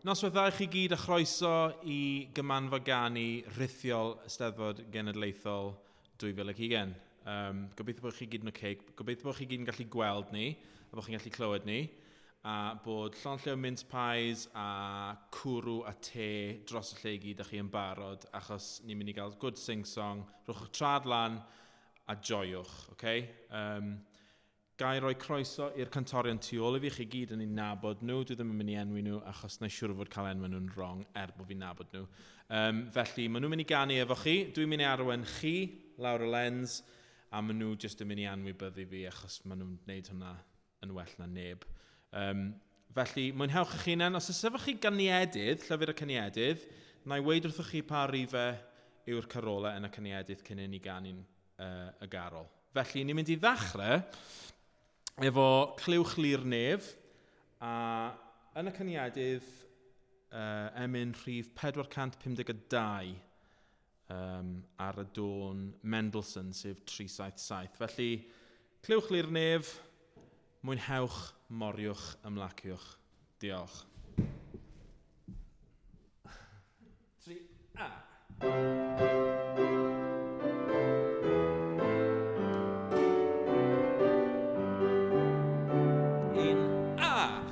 Noswaith dda i chi gyd a chroeso i Gymanfa Ganu Rhithiol Eisteddfod Genedlaethol 2020. Um, gobeithio bod chi gyd yn oce, okay. Gobeithio bod chi gyd yn gallu gweld ni, a bod chi'n gallu clywed ni, a bod llond lle o mince pies a cwrw a te dros y lle i gyd a chi yn barod, achos ni'n mynd i gael good sing-song, rhowch eich trad lan a joiwch, oce? Okay? Ga i roi croeso i'r cantorion tu ôl i fi, chi gyd yn eu nabod nhw, dwi ddim yn mynd i enwi nhw achos na i siŵr o fod cael enwau nhw'n wrong er bod fi'n nabod nhw. Um, felly, maen nhw'n mynd i ganu efo chi, dwi'n mynd i arwen chi lawr y lens, a maen nhw jyst yn mynd i anwybyddu fi achos maen nhw'n gwneud hwnna yn well na neb. Um, felly, mwynhewch eich hunain. Os oes efo chi ganiedydd, llyfr y caniedydd, na i weid wrthych chi pa rifau yw'r carolau yn y caniedydd cyn i ni ganu'n uh, y garol. Felly, ni'n mynd i ddechrau efo Clywch Lu'r Nef, a yn y cyniadydd uh, emyn rhif 452 um, ar y dôn Mendelssohn, sef 377. Felly, Clywch Lu'r Nef, mwynhewch, moriwch, ymlaciwch. Diolch. 3, a. Un, a.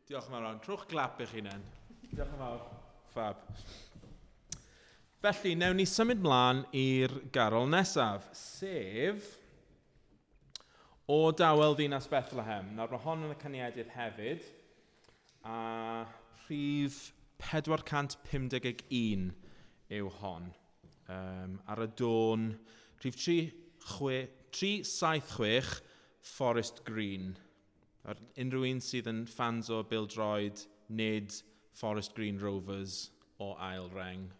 Diolch yn fawr iawn. Trowch glap i'ch hunain. Diolch yn fawr. Fab. Felly, newn ni symud mlaen i'r garol nesaf, sef O Dawel Ddinas Bethlehem. Nawr, mae hon yn y caniedydd hefyd, a rhif 451 yw hon. Um, ar y dôn, rhif 3, 6, 376 Forest Green. Ar unrhyw un sydd yn fans o bêl-droed, nid Forest Green Rovers o ail reng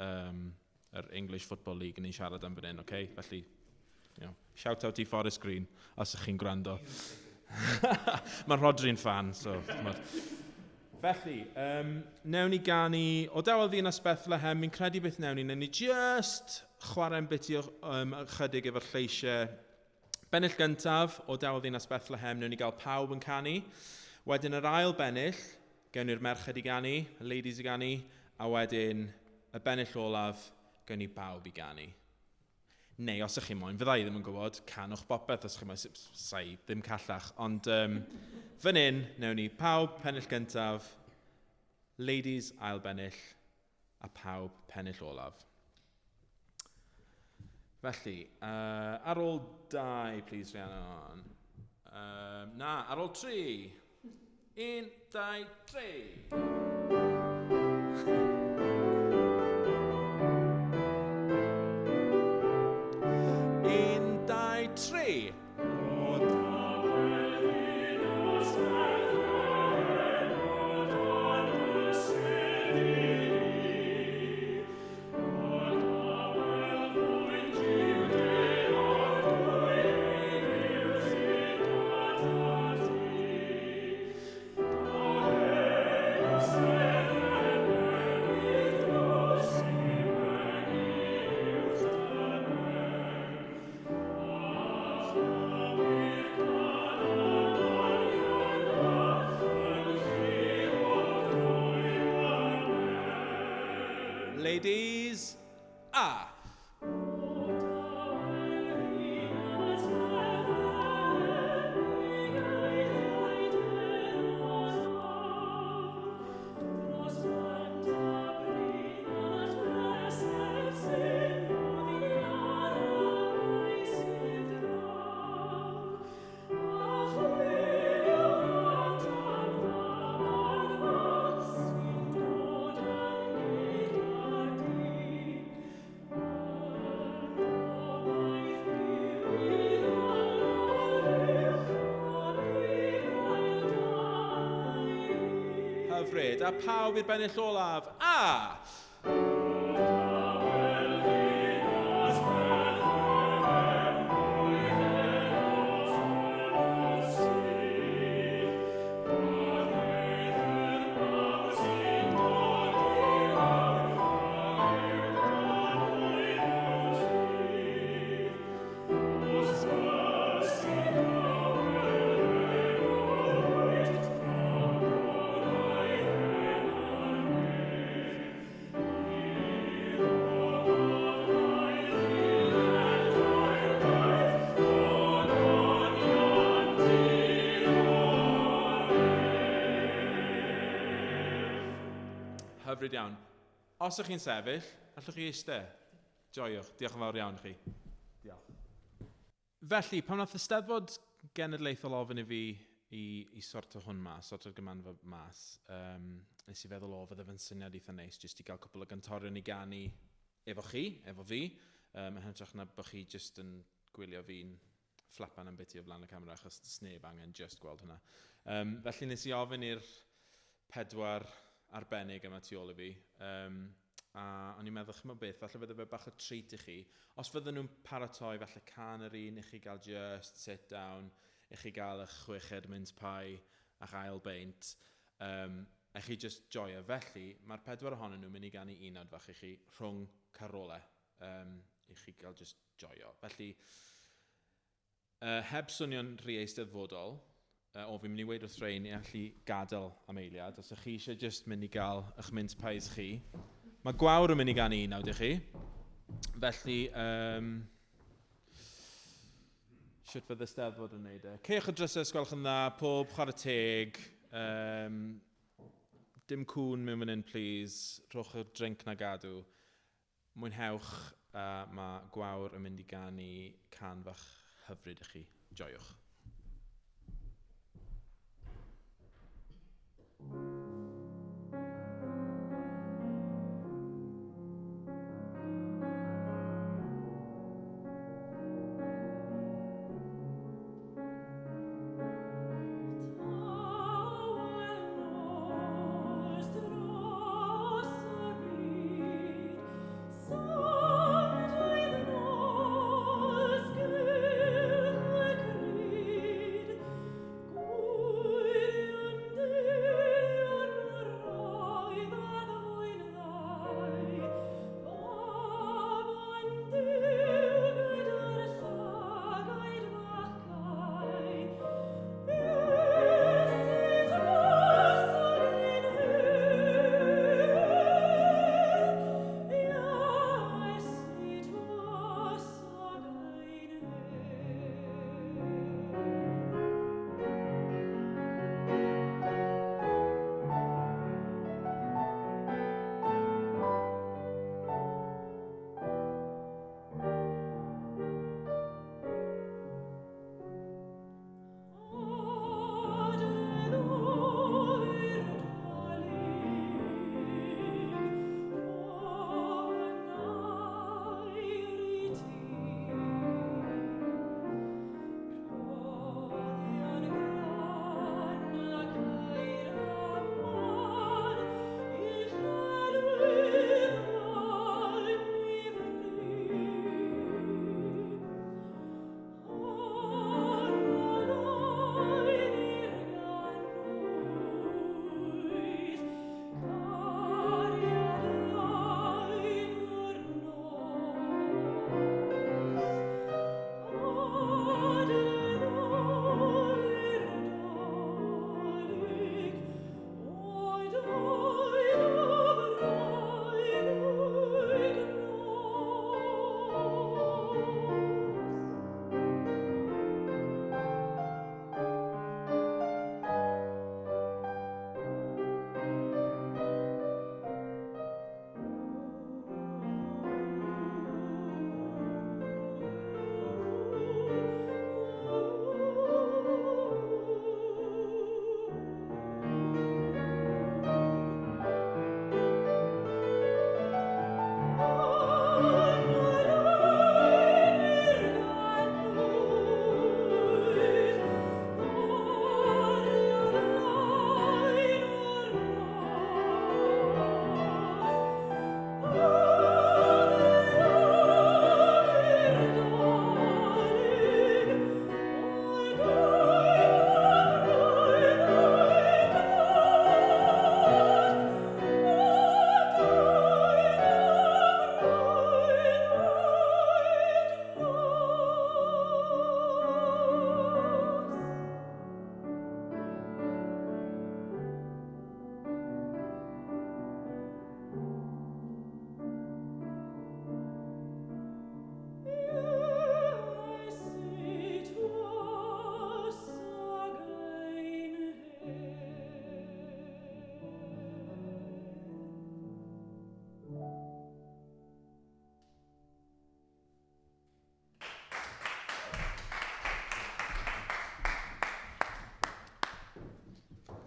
um, yr English Football League yn ni'n siarad am fan hyn, okay? Felly, you know, shout out i Forest Green, os ydych chi'n gwrando. Mae Rodri'n fan, so... Felly, um, newn ni ganu o dawel ddinas Bethlehem, mi'n credu beth newn ni, newn ni just chwarae'n biti um, ychydig efo'r lleisiau. Bennill gyntaf o Dawel Ddinas Bethlehem, newn ni gael pawb yn canu. Wedyn yr ail bennill, gewn ni'r merched i ganu, y ladies i ganu, a wedyn y bennill olaf, gewn ni bawb i ganu. Neu os ych chi moyn, fydda i ddim yn gwybod, canwch bopeth os chi moyn, sa'i ddim callach. Ond um, fan hyn, newn ni pawb pennill gyntaf, ladies ail bennill, a pawb pennill olaf. Felly, ar ôl dau, please, Rhiannon. Na, ar ôl tri. Un, dau, tri. Un, dau, tri. Ladies, a! Hyfryd. A pawb i'r bennill olaf. A! Hyfryd iawn. Os ych chi'n sefyll, allwch chi eistedd. Joiwch. Diolch yn fawr iawn i chi. Diolch. Felly, pan wnaeth y Steddfod Genedlaethol ofyn i fi i, i sorto hwn mas, sorto'r gymanfa mas, um, nes i feddwl, o, fydde fe'n syniad eitha neis jyst i gael cwpl o gantorion i ganu efo chi, efo fi, um, yn hytrach na bod chi jyst yn gwylio fi'n fflapan am biti o flaen y camera, achos does neb angen jyst gweld hwnna. Um, felly nes i ofyn i'r pedwar arbennig yma tu ôl i fi, um, a o'n i'n meddwl, chymod beth, falle fydde fe bach o treat i chi. Os fydden nhw'n paratoi falle can yr un i chi gael just sit down, i chi gael eich chweched mince pie a'ch ail beint, um, a chi just joio. Felly, mae'r pedwar ohonyn nhw'n mynd i ganu unawd fach i chi rhwng carolau, um, i chi gael just joio. Felly, heb swnio'n rhy eisteddfodol, o, fi'n mynd i weud wrth rhain i allu gadael am eiliad, os ych chi eisiau just mynd i gael eich mince pies chi. Mae Gwawr yn mynd i ganu unawd i chi. Felly, um, shwt fydd y Steddfod yn neud e? Ceuwch y drysau os gwelwch yn dda, pob chwarae teg. Um, dim cŵn mewn fan hyn, please. Rhowch y drink na gadw. Mwynhewch, a mae Gwawr yn mynd i ganu cân fach hyfryd i chi. Joiwch.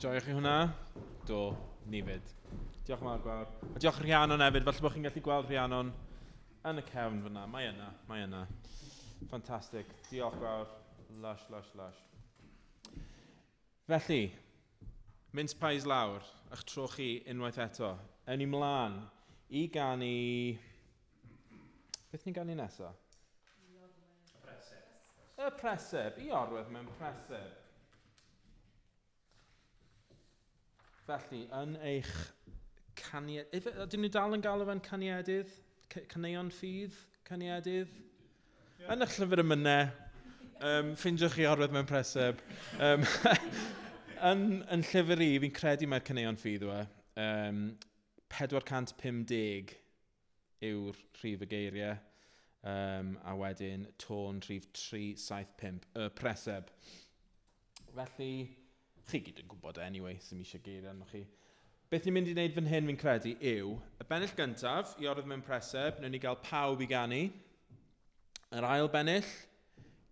Joioch chi hwnna? Do, ni fyd. Diolch yn fawr, Gwawr. A diolch Rhiannon hefyd, falle bod chi'n gallu gweld Rhiannon yn y cefn fyna. Mae yna, mae yna. Ffantastig. Diolch, Gwawr. Lush, lush, lush. Felly, mince pies lawr, a'ch tro chi unwaith eto. Ewn ni mlaen i ganu... Beth ni'n ganu nesaf? Y preseb. Y preseb, i orwedd mewn preseb. Felly, yn eich caniad... Ydyn nhw dal yn galw fe'n caniedydd? Caneuon ffydd? Caniedydd? Yeah. Yn eich llyfr emynau, ffindiwch chi orwedd mewn preseb. Yn, yn llyfr i, fi'n credu mae'r caneuon ffydd yw e. 450 yw'r rhif y geiriau, a wedyn tôn rhif 375, y preseb. Felly, chi gyd yn gwybod e anyway, sy'm eisiau geiriau arnoch chi. Beth ni'n mynd i wneud fan hyn, fi'n credu, yw y bennill gyntaf, i orwedd mewn preseb, wnawn ni gael pawb i ganu. Yr ail bennill,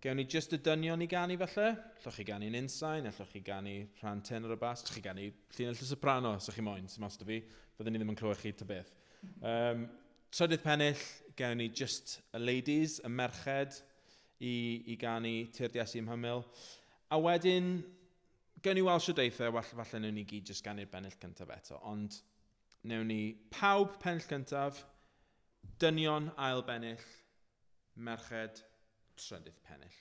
gewn ni jyst y dynion i ganu falle. Allwch chi ganu'n unsain, allwch chi ganu rhan tenor y bas, allwch chi ganu llinell y soprano, os ydych chi moyn, sy'n mas 'da fi. Fyddwn ni ddim yn clywed chi ta beth. Trydydd pennill, gewn ni jyst y ladies, y merched, i, i ganu Tyrd Iesu i'm hymyl. A wedyn, gewn ni weld shwt eith e, well, falle newn ni gyd jyst ganu'r bennill cyntaf eto, ond newn ni pawb pennill cyntaf, dynion ail bennill, merched trydydd pennill.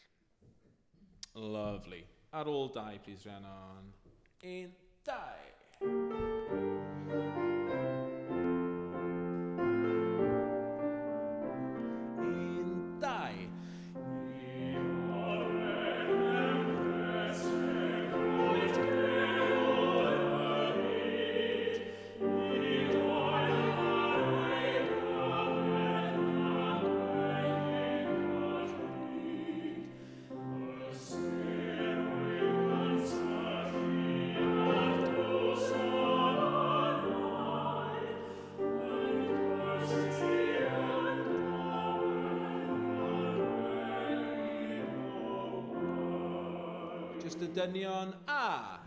Lovely. Ar ôl dau, please, Rhiannon. Un, dau. Un, dau. Just y dynion a...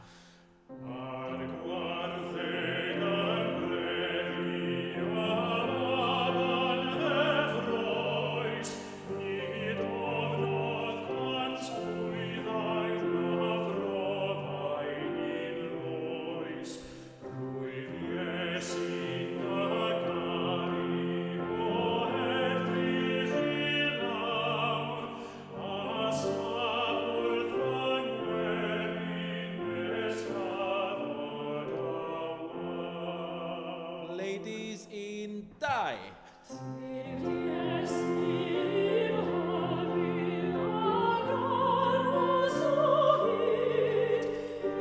A'r gwartheg a'r brefi a'r aban ddeffroes, nid ofnodd plant wyddai na phrofai un oes. Rwyf Iesu'n dy garu, o edrych i lawr, A saf wrth fy ngwely nes na ddod awel. Ladies, un, dau. Tyrd Iesu i'm hymyl ac aros o hyd,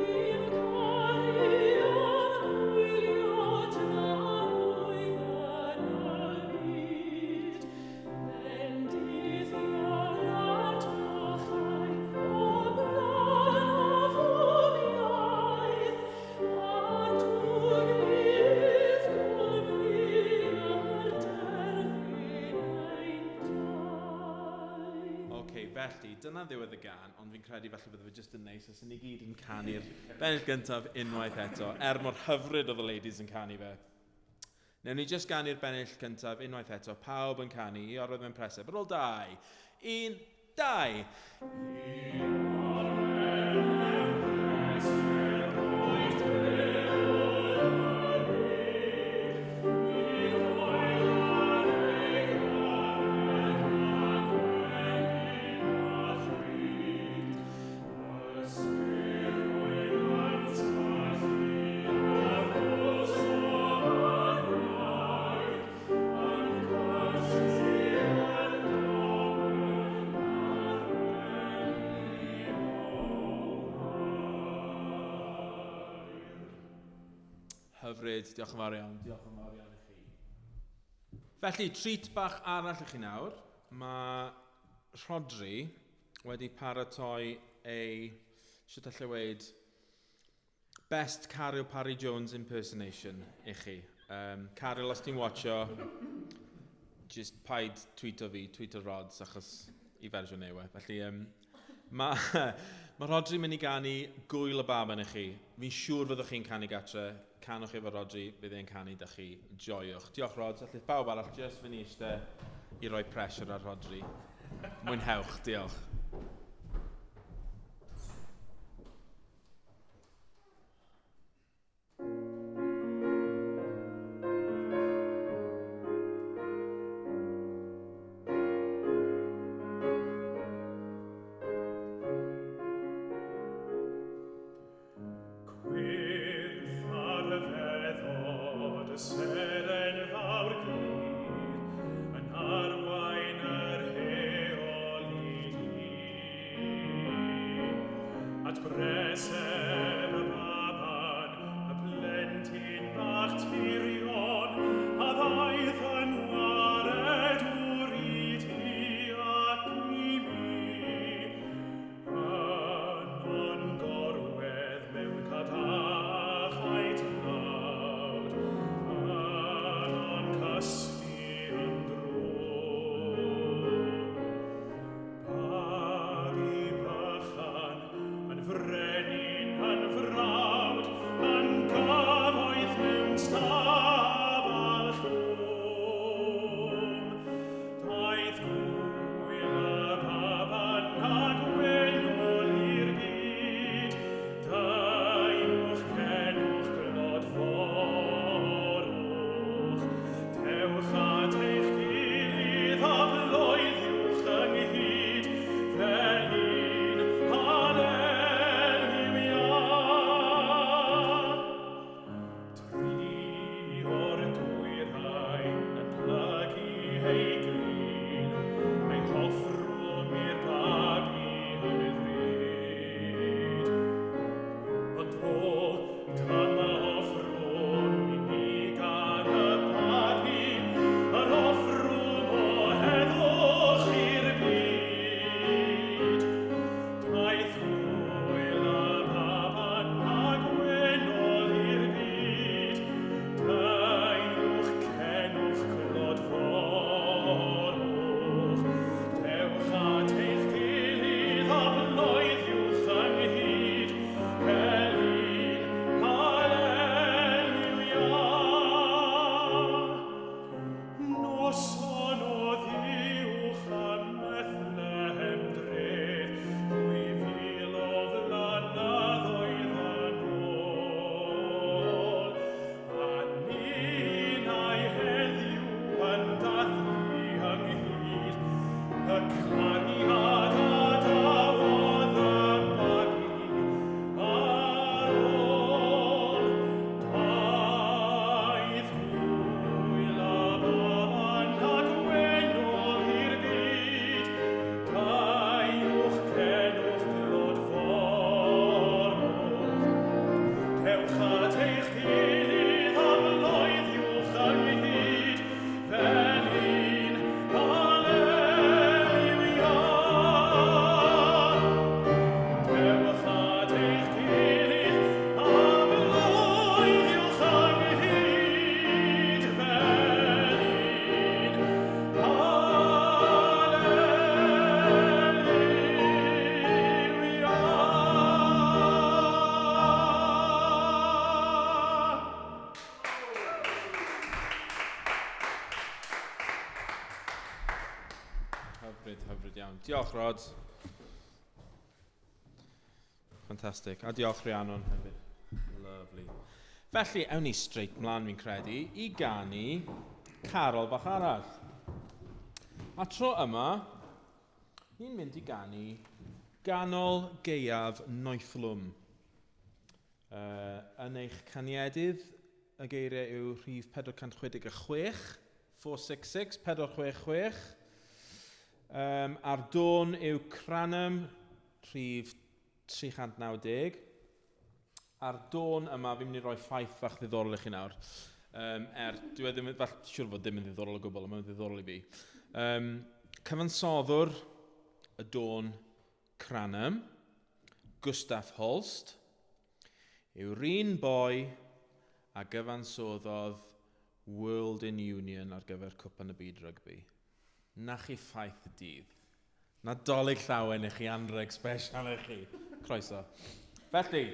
i'm caru a'm gwylio tra wyf yn y byd. Ok, felly, dyna ddiwedd y gân, ond fi'n credu falle bydde fe jyst yn neis os ni gyd yn canu'r bennill gyntaf unwaith eto, er mor hyfryd oedd y ladies yn canu fe. Newn ni jyst ganu'r bennill cyntaf unwaith eto, pawb yn canu, i orwedd mewn preseb. Ar ôl dau, un, dau! Hyfryd, diolch yn fawr iawn, diolch yn fawr iawn i chi. Felly, treat bach arall i chi nawr. Mae Rhodri wedi paratoi ei, sut allai weud, best Caryl Parry Jones impersonation i chi. Caryl, os ti'n watcho, just paid tweeto fi, tweeto Rods, achos i fersiwn yw e. Felly, mae Mae Rhodri'n mynd i ganu Gwyl y Baban i chi. Fi'n siŵr fyddwch chi'n canu gatre. Canwch efo Rhodri, bydd e'n canu da chi. Joiwch. Diolch Rod, allith bawb arall just fynd i eistedd i roi pressure ar Rhodri. Mwynhewch, diolch. Diolch, Rod. Fantastic. A diolch Rhiannon hefyd. Lovely. Felly, ewn ni straight mlaen fi'n credu i ganu carol bach arall. A tro yma, ni'n mynd i ganu Ganol Gaeaf Noethlwm. Yn eich caniedydd, y geiriau yw rhif 466, 466, 466. A'r dôn yw Cranham, rhif 390. A'r dôn yma, fi'n mynd i roi ffaith fach ddiddorol i chi nawr. Dwi e ddim, fall, siŵr fod ddim yn ddiddorol o gwbl, ond mae'n ddiddorol i fi. Cyfansoddwr y dôn Cranham, Gustav Holst, yw'r un boi a gyfansoddodd World in Union ar gyfer Cwpan y Byd Rygbi. Na chi ffaith y dydd. Nadolig llawen i chi, anreg special i chi. Croeso. Felly,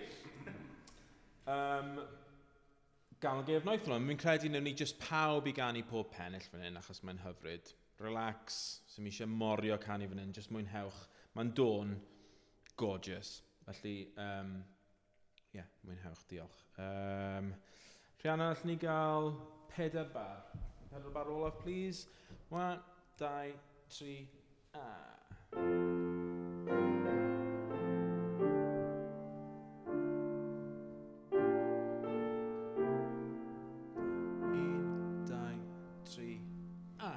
ganol gaeaf noethlwm, fi'n credu wnawn ni jyst pawb i ganu pob pennill fan hyn, achos mae'n hyfryd. Relax, sy'm eisiau morio canu fan hyn, jyst mwynhewch. Mae'n dôn gorgeous. Felly, yeah, mwynhewch, diolch. Rhiannon, allwn ni gael 4 bar? 4 bar olaf, please. 1, 2, 3, a. Un, dau, tri, a.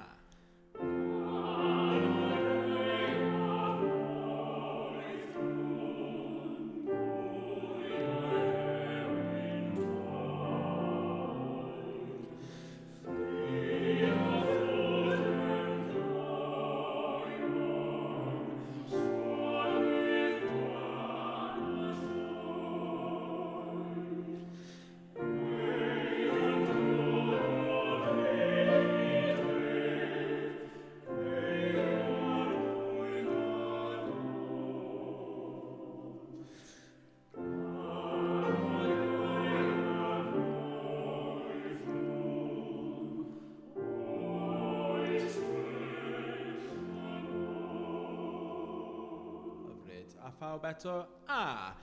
A phawb eto, a.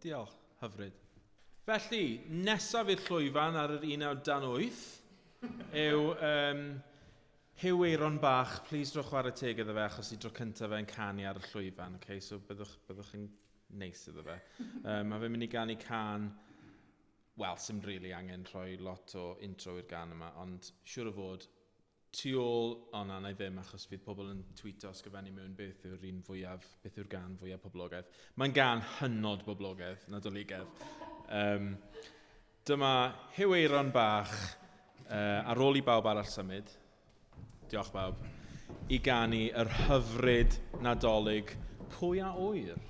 Diolch, hyfryd. Felly, nesaf i'r llwyfan ar yr 19.08 yw Huw Aeron Bach. Please dro chwarae teg iddo fe, achos i dro cyntaf fe'n canu ar y llwyfan. Okay? So byddwch yn neis iddo fe. Mae fe'n mynd i ganu can, wel, sy'm really angen rhoi lot o intro i'r gan yma, ond siŵr o fod, tu ôl, o na, na i ddim, achos fydd pobl yn tweeto ysgrifennu mewn beth yw'r un fwyaf, beth yw'r gan fwyaf poblogaidd. Mae'n gan hynod boblogaidd, Nadoligaidd. Dyma Huw Aeron Bach, ar ôl i bawb arall symud, diolch bawb, i ganu yr hyfryd Nadolig Pwy a Ŵyr?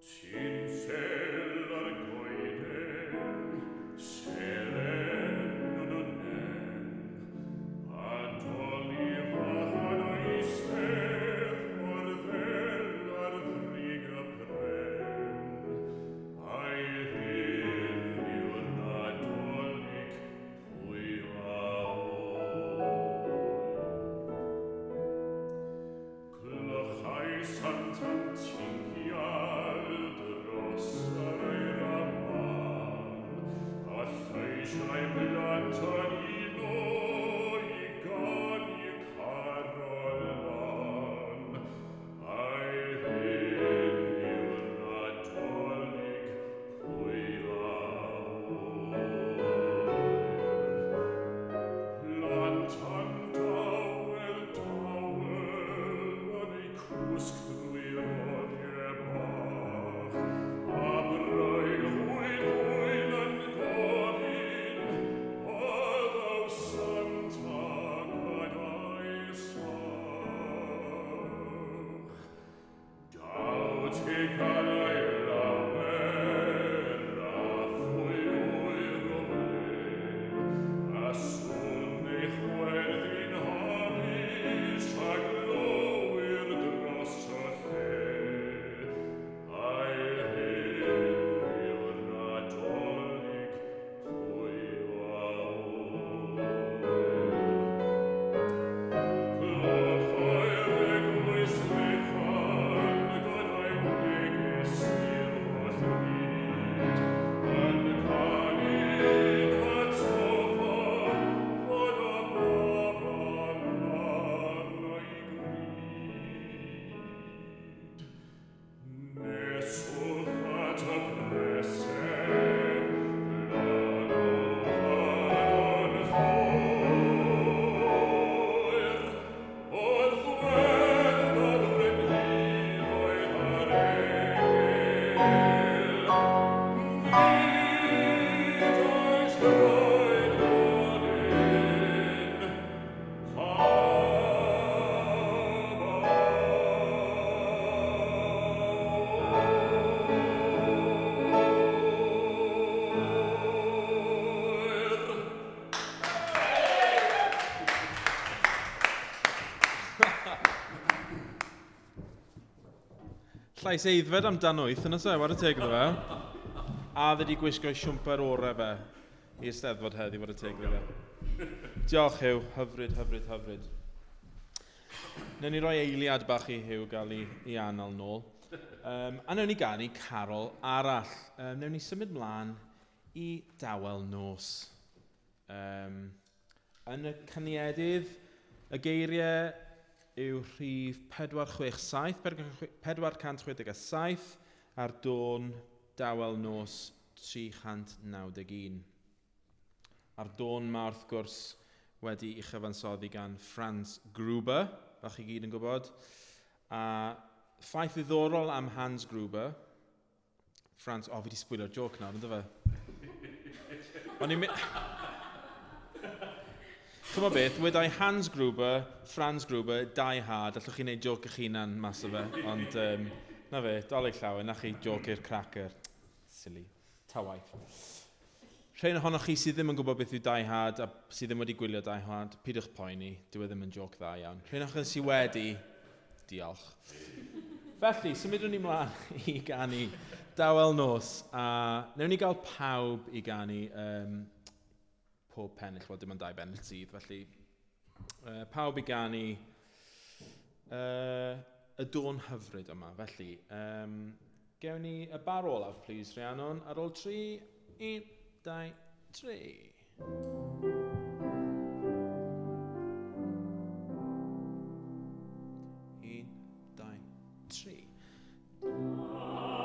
Tinsel ar goeden, seren yn y nen, a doli fach yn eistedd mor ddel ar frig y pren. Ai hyn yw'r Nadolig, pwy a ŵyr? Clychau sant yn tincial dros yr eira mân, a lleisiau plant yn uno i ganu carolan. Ai hyn yw'r Nadolig, Llais aeddfed am dan wyth yn oes e, ware teg iddo fe. A dde di gwisgo ei siwmper orau fe i Eisteddfod heddi, ware teg iddo fe. Diolch Huw, hyfryd, hyfryd, hyfryd. Newn ni roi eiliad bach i Huw gael ei, ei anal nôl. Um, a newn ni ganu carol arall. Um, newn ni symud mlaen i Dawel Nos. Um, yn y caniedydd, y geiriau yw rhif 467, 467 a'r dôn Dawel Nos 391. A'r dôn ma wrth gwrs wedi i chyfansoddi gan Franz Gruber, fel chi gyd yn gwybod. A ffaith ddiddorol am Hans Gruber, Franz, o, oh, fi wedi sbwylio'r joc nawr, ynddo fe? O'n i'n... Chymod beth, wedai Hans Gruber, Franz Gruber, Die Hard, allwch chi wneud joc eich hunan mas o fe, ond um, na fe, dolig llawen, na chi joc i'r cracker. Silly. Ta waith. Rhain ohonoch chi sydd ddim yn gwybod beth yw Die Hard a sydd ddim wedi gwylio Die Hard, pidwch poeni, dyw e ddim yn joc dda iawn. Rhain ohonoch chi sydd wedi, diolch. Felly, symudwn ni mlaen i ganu Dawel Nos, a newn ni gael pawb i ganu um, pob pennill, wel dim ond dau bennill sydd, felly uh, pawb i ganu uh, y dôn hyfryd yma. Felly, um, gewn ni y bar olaf, please, Rhiannon, ar ôl 3, 1, 2, 3. Un, dau, tri. Ah.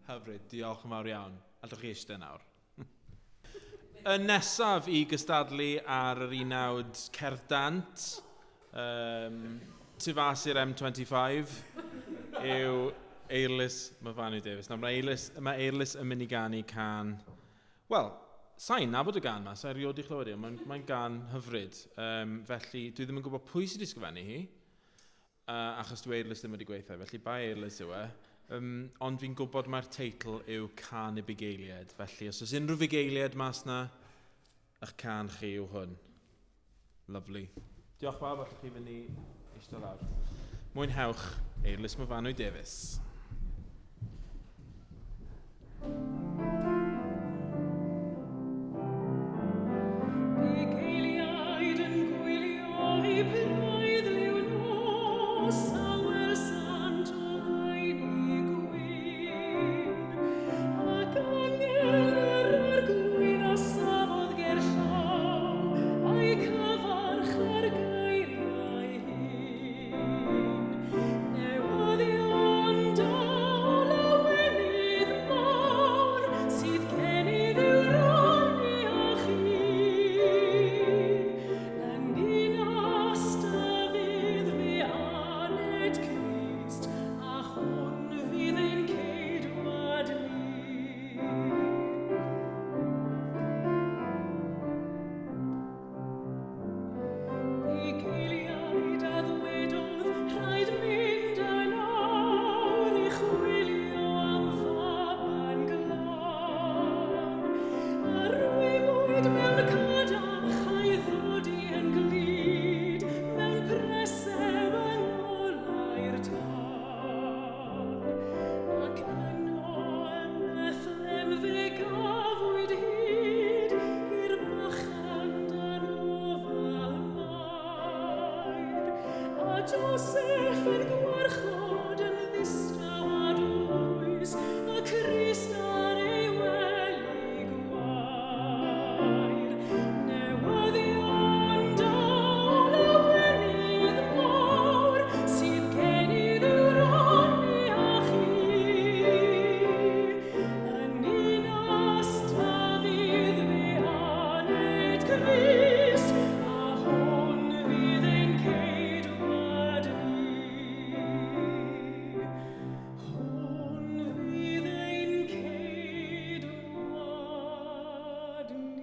Hyfryd, diolch yn fawr iawn. Allwch chi eistedd nawr. Y nesaf i gystadlu ar yr unawd Cerdd Dant, um, tu fas i'r M25, yw Eirlys Myfanwy Davies. Nawr, mae Eirlys, mae Eirlys yn mynd i ganu can... Wel, sa'n nabod y gan ma, sa'n rioed i chlywed i, ond mae'n mae gan hyfryd. Um, felly, dwi ddim yn gwybod pwy sydd wedi sgrifennu hi, achos dwi Eirlys ddim wedi gweithio, felly bai Eirlys yw e. Um, ond fi'n gwybod mae'r teitl yw Cân y Bugeiliaid, felly os oes unrhyw fugeiliaid mas na, eich cân chi yw hwn. Lovely. Diolch bawb, allwch chi fynd i eistedd lawr. Mwynhewch Eirlys Myfanwy Davies. Bugeiliaid yn gwylio eu praidd liw nos, a welsant oleuni gwyn. Ac angel yr Arglwydd a safodd gerllaw, a'i cyfarch ar geiriau hyn. Newyddion da o lawenydd mawr, chwilio am faban glân. A rwymwyd mewn cadach a'i ddodi yn glyd mewn preseb yng ngolau'r tân. Ac yno ym Methlem fe gafwyd hyd i'r bychan dan ofal Mair. A Joseph yn gwarchod yn ddistaw a dwys, a Christ ar ei wely gwair. Newyddion da o lawenydd mawr sydd gen i ddiw rannu â chi. Yn ninas Dafydd fe aned Crist, a hwn fydd ein ceidwad ni. Hwn fydd ein ceidwad ni.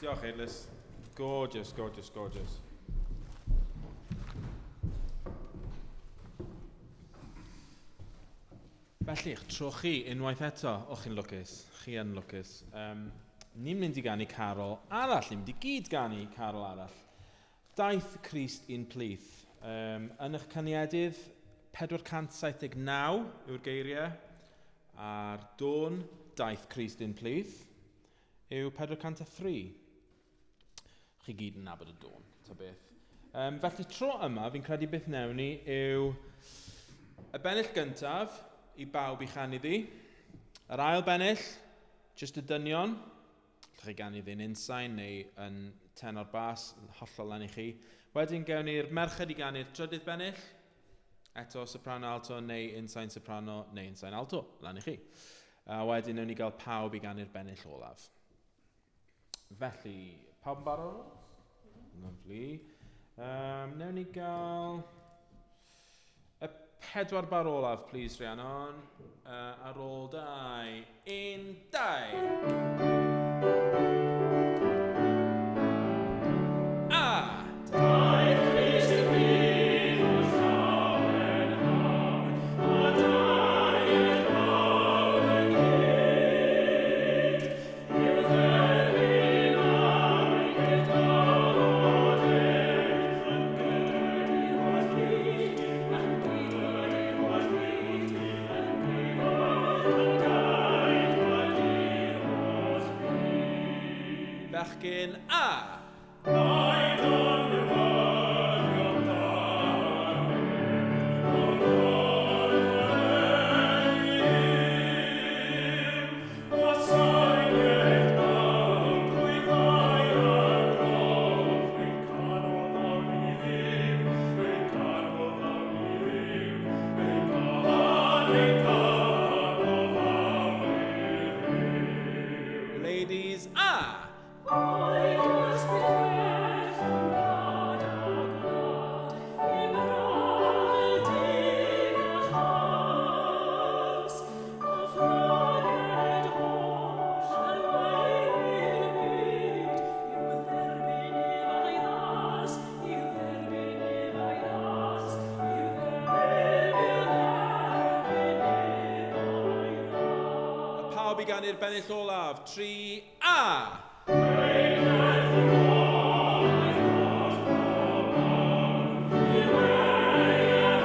Diolch, Eirlys. Gorgeous, gorgeous, gorgeous. Felly, eich tro chi unwaith eto. O, chi'n lwcus. Chi yn lwcus. Um, ni'n mynd i ganu carol arall. Ni'n mynd i gyd ganu carol arall. Daeth Crist i'n plith. Um, yn eich caniedydd, 479 yw'r geiriau, a'r dôn Daeth Crist i'n plith yw 403. Chi gyd yn nabod y dôn, ta beth. Um, felly tro yma, fi'n credu beth newn ni yw y bennill gyntaf i bawb i chanu ddi. Yr ail bennill, jyst y dynion. Allwch chi ganu ddi'n unsain neu yn tenor bas, yn hollol lan i chi. Wedyn gewn ni'r merched i ganu'r trydydd bennill. Eto soprano alto neu unsain soprano neu unsain alto, lan i chi. A wedyn newn ni gael pawb i ganu'r bennill olaf. Felly, pawb yn barod? Lovely. Um, newn ni gael y pedwar bar olaf, please, Rhiannon. Ar ôl dau. Un, dau! A! Daeth Crist i'r byd wrth lawenhad, a daeth pawb ynghyd. I'w dderbyn a'i gydnabod ef, yn gydwyd i'r holl fyd, yn gydwyd i'r holl fyd, yn gydwyd, yn gydwyd i'r holl fyd. Bechgyn a! Mae dan newyddion da ar byd, o'r gorwel yw. Wasanaeth mawr drwy ddaear gron, ein canodd awn i Dduw, ein canodd awn i Dduw, ein cân, ein canodd awn i Dduw. Ladies a! Oed ysbryd gwell yn gwlad a gwlad, i braf dug a chas, a phlaged holl arweinwyr byd, i'w dderbyn ef a'i ras, i'w dderbyn ef a'i ras, i'w dderbyn, i'w dderbyn ef a'i ras. A pawb i ganu'r bennill olaf. 3 a! Ein nerth yn gobaith holl bobl, i'w ef ef.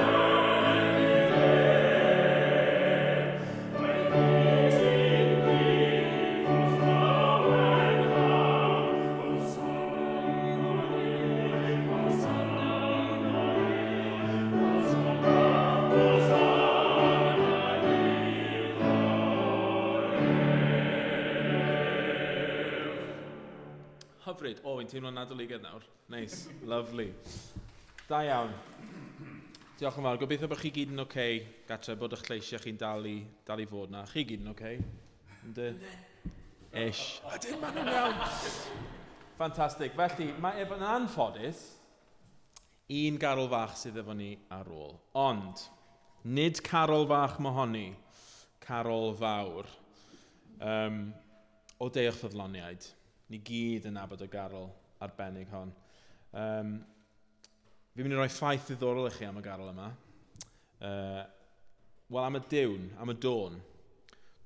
Daeth Crist i'n plith wrth lawenhad, Hosanna iddo ef, Hosanna iddo ef, Hosanna, Hosanna iddo ef. Hyfryd. O, fi'n teimlo'n nadoligaidd nawr. Nice. Lovely. Da iawn. Diolch yn fawr. Gobeithio bod chi gyd yn oce okay, gatre, bod eich lleisiau chi'n dal i, dal i fod na. Chi gyd yn oce? Okay? Yndyn? Ish. Ydyn, maen nhw'n iawn. Fantastic. Felly, mae efo yn anffodus, un garol fach sydd efo ni ar ôl. Ond, nid carol fach mohoni, carol fawr. Um, O Deuwch Ffyddloniaid. Ni gyd yn nabod y garol arbennig hon. Fi'n mynd i roi ffaith ddiddorol i chi am y garol yma. Wel, am y diwn, am y dôn.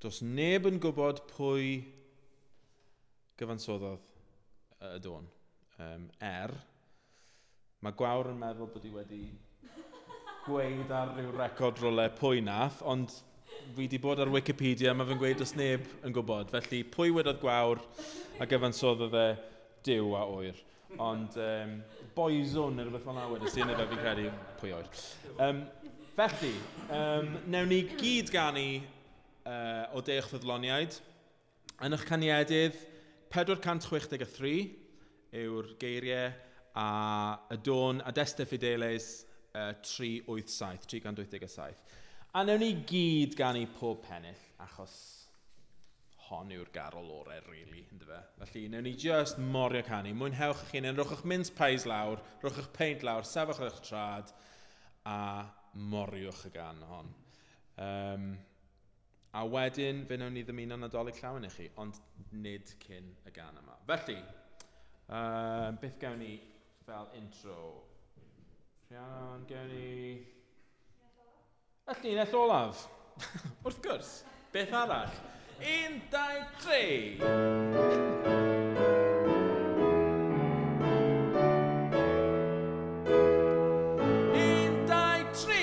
Does neb yn gwybod pwy gyfansoddodd y dôn. Mae Gwawr yn meddwl bod hi wedi gweud ar ryw record rywle pwy nath, ond fi wedi bod ar Wikipedia, mae fe'n gweud does neb yn gwybod. Felly, pwy wedodd Gwawr a gyfansoddodd e Duw a ŵyr. Ond Boyzone neu rhywbeth fel 'na wedes i, neu fe fi'n credu, pwy ŵyr. Felly, newn ni gyd ganu O Deuwch Ffyddloniaid. Yn eich caniedydd, 463 yw'r geiriau a y dôn Adeste Fideles 387, 387. A newn ni gyd ganu pob pennill, achos hon yw'r garol orau, really, ynddo fe? Felly, newn ni just morio canu. Mwynhewch eich hunain, rhowch eich mince pies lawr, rhowch eich peint lawr, sefwch ar eich trad, a moriwch y gan hon. A wedyn, fe wnawn ni ddymuno Nadolig Llawen i chi, ond nid cyn y gan yma. Felly, beth gawn ni fel intro? Rhiannon, gawn ni... Y llinell olaf. Wrth gwrs, beth arall? 1, 2, 3! Un, dau, tri!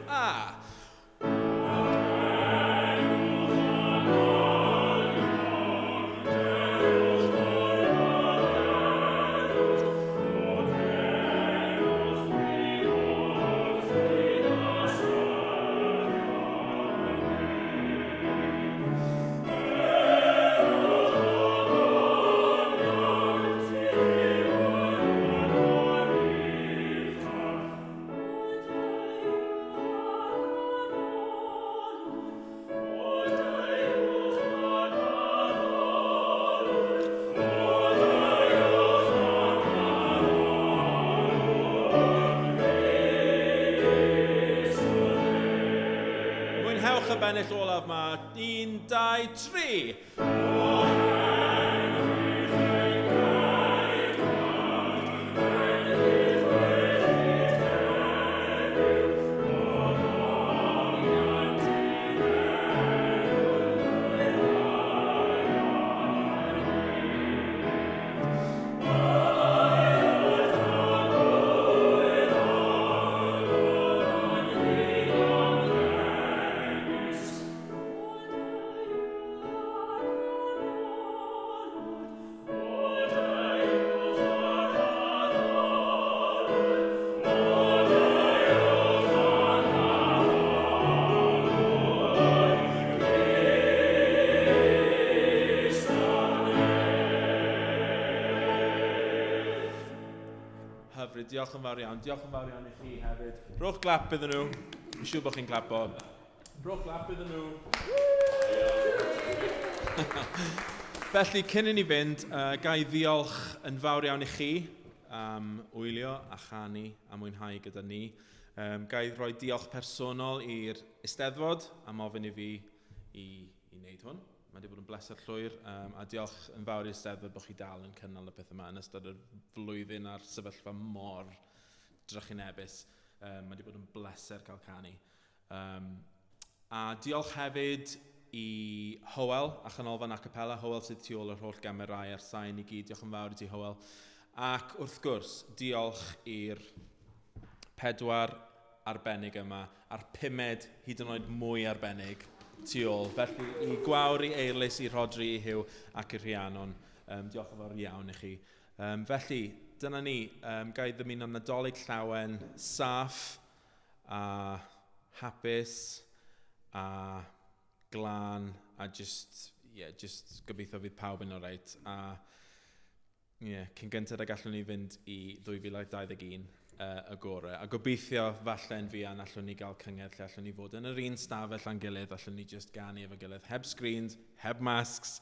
Ah! Mwynhewch y bennill olaf ma. 1, 2, 3! Hyfryd, diolch yn fawr iawn. Diolch yn fawr iawn i chi hefyd. Rhowch glap iddyn nhw. Fi'n siŵr bod chi'n clapo. Rhowch glap iddyn nhw. Felly, cyn i ni fynd, ga i ddiolch yn fawr iawn i chi am wylio a chanu a mwynhau gyda ni. Ga i roi diolch personol i'r Eisteddfod am ofyn i fi i, i wneud hwn. Mae wedi bod yn bleser llwyr, a diolch yn fawr i'r Eisteddfod bod chi dal yn cynnal y peth yma yn ystod y flwyddyn a'r sefyllfa mor drychinebus. Mae wedi bod yn bleser cael canu. A diolch hefyd i Hywel a Chanolfan Acapela. Hywel sydd tu ôl yr holl gamerâu a'r sain i gyd. Diolch yn fawr i ti, Hywel. Ac wrth gwrs, diolch i'r pedwar arbennig yma, a'r pumed hyd yn oed mwy arbennig. tu ôl. Felly i Gwawr, i Eirlys, i Rhodri, i Huw ac i Rhiannon, diolch yn fawr iawn i chi. Felly, dyna ni. Ga i ddymuno Nadolig llawen, saff a hapus a glân a just, yeah, just gobeithio fydd pawb yn oreit. A yeah, cyn gynted a gallwn ni fynd i 2021 y gorau. A gobeithio falle'n fuan allwn ni gael cyngerdd lle allwn ni fod yn yr un stafell â'n gilydd, allwn ni just ganu efo gilydd, heb screens, heb masks,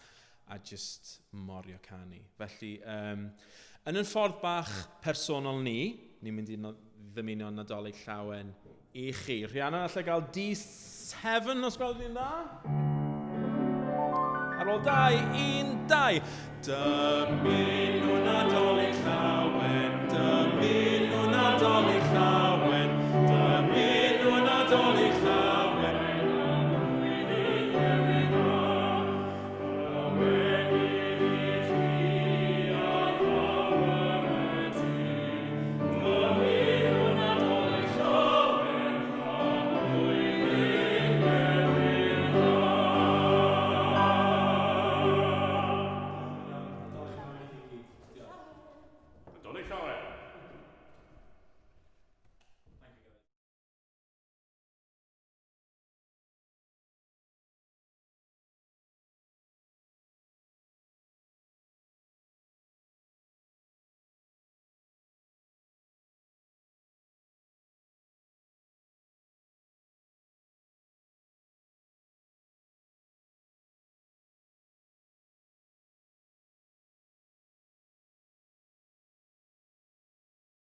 a just morio canu. Felly, yn yn ffordd bach personol ni, ni'n mynd i ddymuno Nadolig llawen i chi. Rhiannon, allai gael D7 os gwelwch chi'n dda? Ar ôl 2, 1, 2. Dymunwn Nadolig llawen.